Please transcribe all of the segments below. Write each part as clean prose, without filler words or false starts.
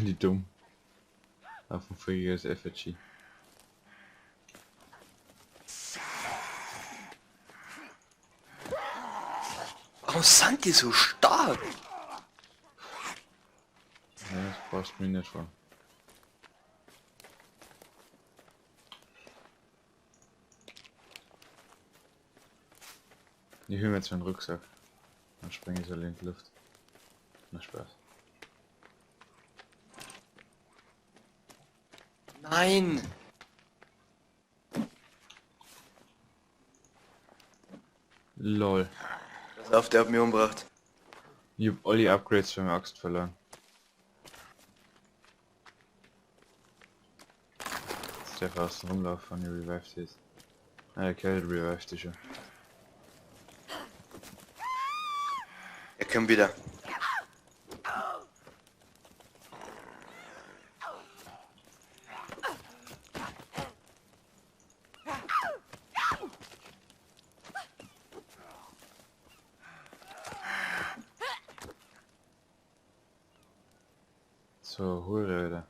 Die dumm. Auf ein völliges Effigy. Warum sind die so stark? Ja, das brauchst du mir nicht vor. Ich hol mir jetzt meinen Rucksack. Dann springe ich so in die Luft. Na Spaß. Nein! LOL. Pass auf, der hat mich umgebracht. Ich hab alle Upgrades für meine Axt verloren. Jetzt darf ich außen rumlaufen, wenn ich revived ist. Ah, okay, revived ist schon. Er kommt wieder. So, Hure, Alter.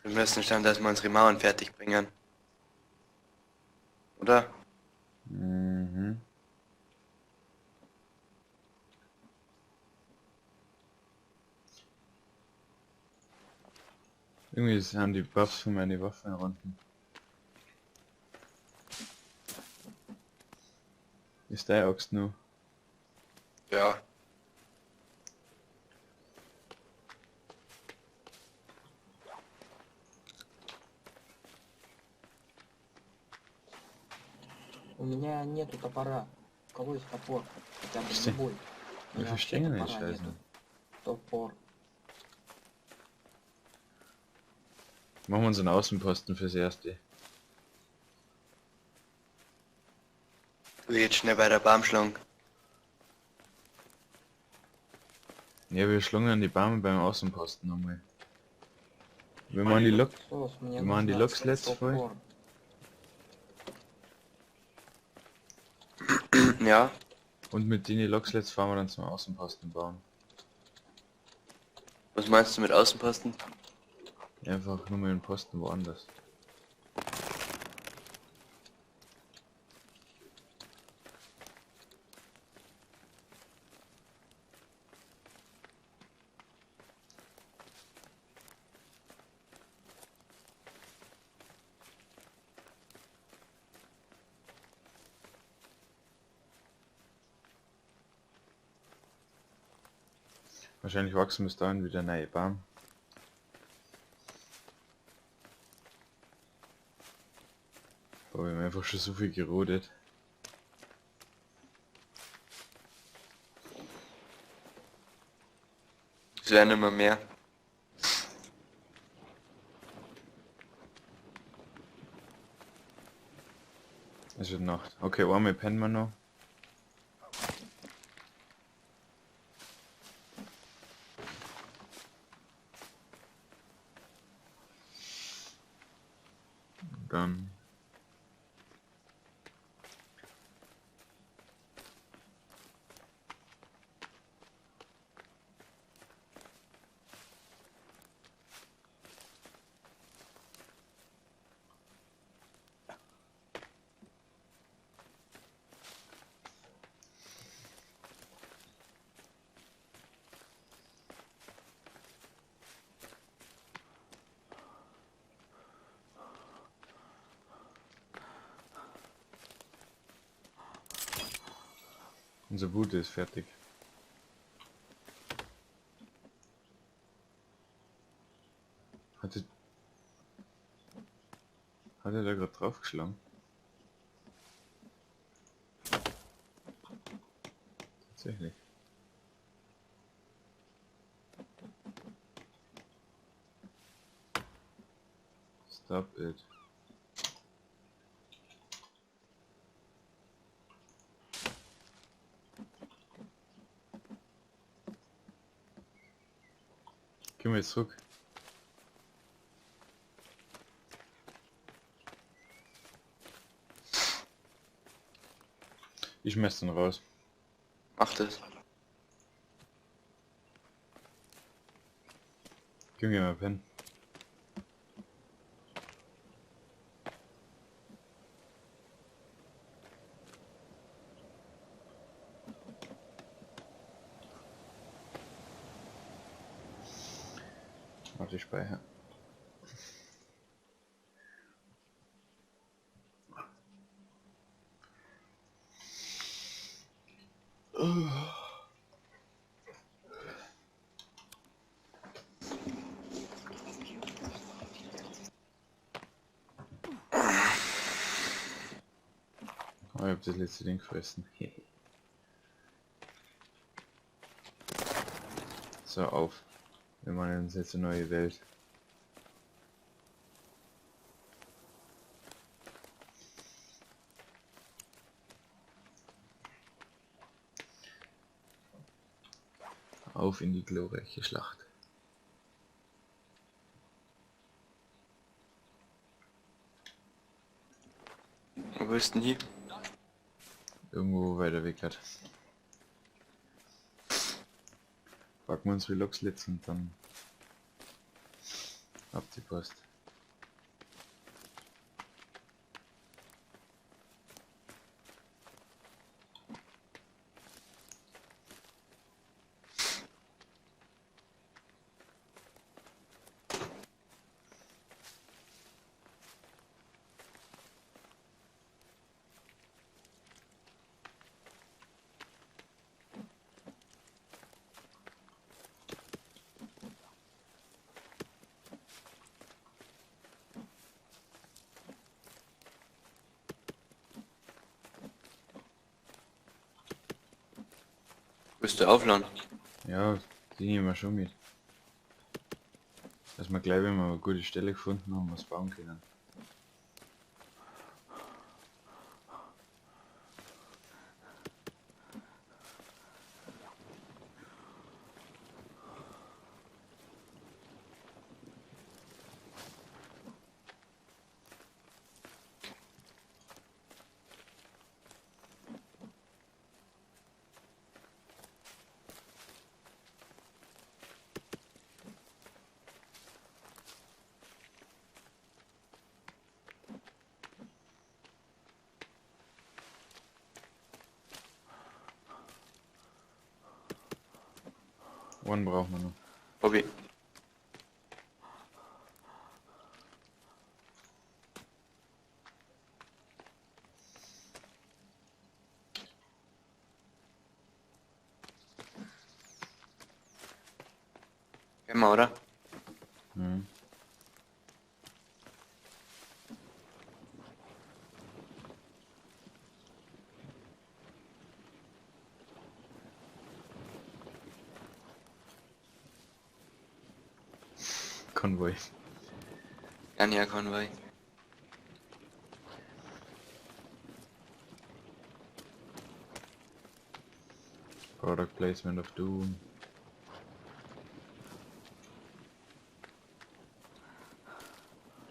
Wir müssen schauen, dass wir unsere Mauern fertig bringen. Oder? Mhm. Irgendwie haben die Buffs für meine Waffen runden. Ist der Axt nur? Ja. У меня нету топора. У кого есть топор? Хотя бы Что? любой. У Ich меня вообще verstehe nicht, топора Scheiße. нету. Топор. Machen wir uns einen Außenposten fürs Erste. Du jetzt schnell bei der Baumschlange. Ja, wir schlungen die Bäume beim Außenposten nochmal. Wir machen die Lok. Сос, мне Wir machen die нужно Loks letzte voll. топор. Ja. Und mit denen Loks fahren wir dann zum Außenposten bauen. Was meinst du mit Außenposten? Einfach nur mal einen Posten woanders. Wahrscheinlich wachsen bis dahin wieder neue Baum. Boah, wir haben einfach schon so viel gerodet. Es werden immer mehr. Es wird Nacht. Okay, einmal pennen wir noch. Dann. Unser Bude ist fertig. Hat er da gerade draufgeschlagen? Tatsächlich. Stop it. Gehen wir jetzt zurück. Ich schmeiß den raus. Mach das. Gehen wir mal pennen. Warte, ich speichere. Oh, ich hab das letzte Ding gefressen. So, auf. Wir machen uns jetzt eine neue Welt. Auf in die glorreiche Schlacht. Wo bist du denn hier? Irgendwo weiter weg hat. Packen wir uns wie Loxlitz und dann ab die Post. Willst du aufladen? Ja, die nehmen wir schon mit. Dass wir gleich, wenn wir eine gute Stelle gefunden haben, was bauen können. One brauchen wir noch. Bobby. Gehen wir, oder? Mhm. Konvoi. Janja Konvoi. Product Placement of Doom.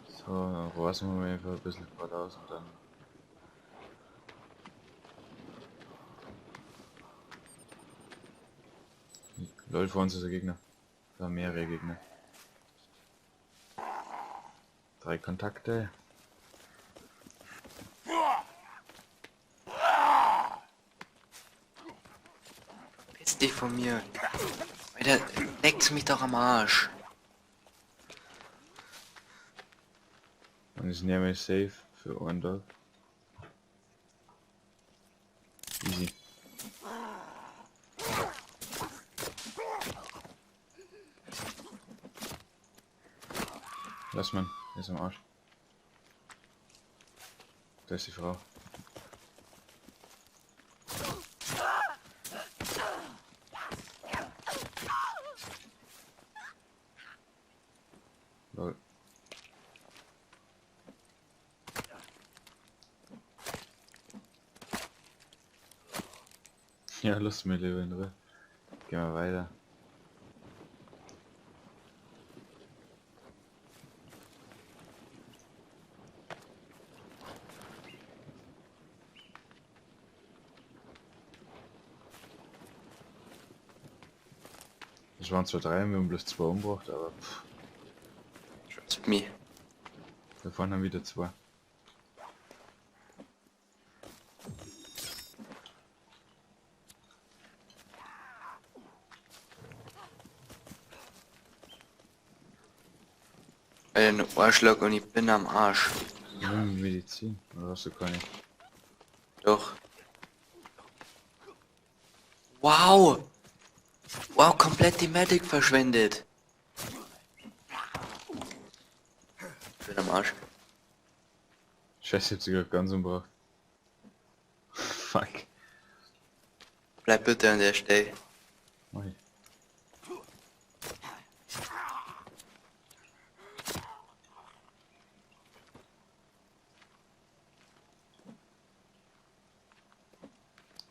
So, dann rasen wir mal einfach ein bisschen geradeaus und dann... Lol, vor uns ist ein Gegner. Da mehrere Gegner. 3 Kontakte. Piss dich von mir. Alter, leckt's mich doch am Arsch. Und ist nicht mehr safe für einen Tag. Easy. Lass man, er ist am Arsch. Da ist die Frau. Lol. Ja, lass mich lieber in Ruhe. Gehen wir weiter. Das waren zwar drei, wir haben bloß zwei umgebracht, aber pff, Trust me. da vorne haben wieder zwei. Ein Arschloch und ich bin am Arsch. Medizin, oder hast du keine? Doch. Wow! Wow, komplett die Medic verschwendet. Ich bin am Arsch. Scheiße, ich hab sie gerade ganz umgebracht. Fuck. Bleib bitte an der Stelle. Mach ich.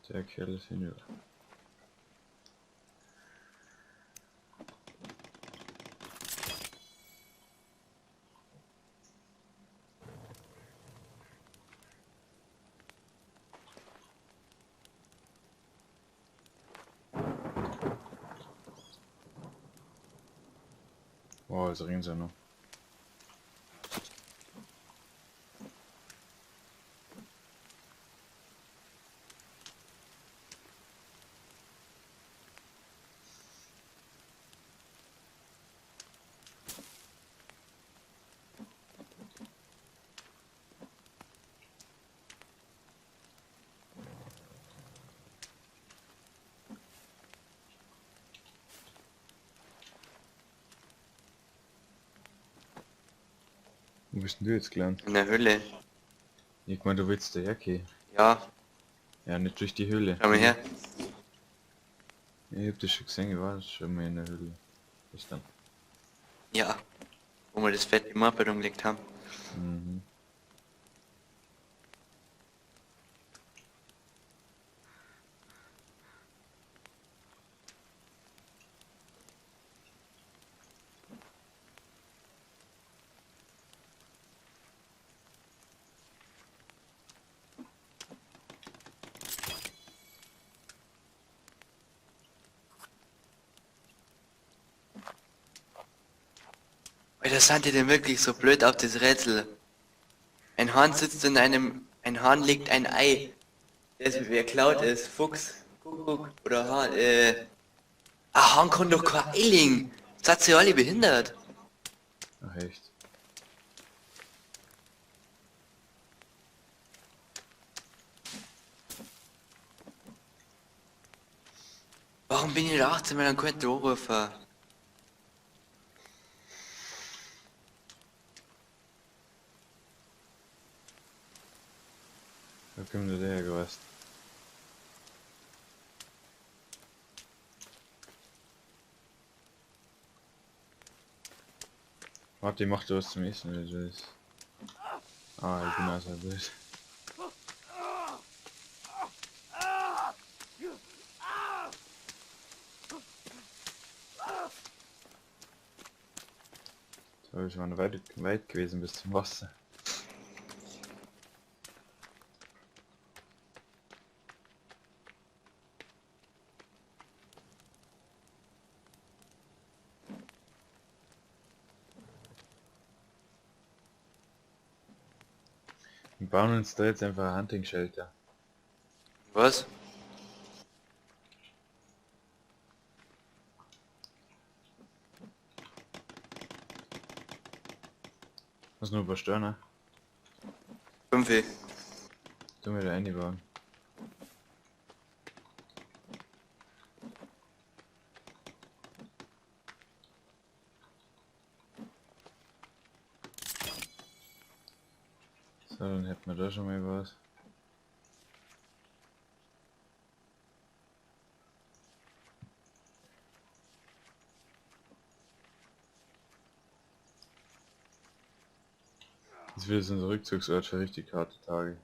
Der Kerl ist hinüber. Wow, jetzt regnet ja noch. Wo bist denn du jetzt gelandet? In der Höhle. Ich meine, du willst der Jacke. Ja, Ja, nicht durch die Höhle. schau mal her. Ich hab das schon gesehen, ich war schon mal in der Höhle. Bis dann. Ja. Wo wir das fette Moped umgelegt haben. Mhm. Alter, sind die denn wirklich so blöd auf das Rätsel? Ein Hahn sitzt in einem... Ein Hahn legt ein Ei. Das, wer klaut es? Fuchs, Kuckuck oder Hahn, Ah, Hahn kann doch kein Ei legen. Seid ihr alle behindert? Ach echt. Warum bin ich nicht 18, wenn dann könnt ihr anrufen? Da kommt der her gewesen. Warte, ich mach dir was zum Essen, wenn du willst. Ah, ich bin also blöd. So, ich war weit, weit gewesen bis zum Wasser. Wir bauen uns da jetzt einfach ein Hunting Shelter. Was? Was nur überstören, 5. Tun wir da einbauen. So, dann hätten wir da schon mal was. Das wird jetzt unser Rückzugsort für richtig harte Tage.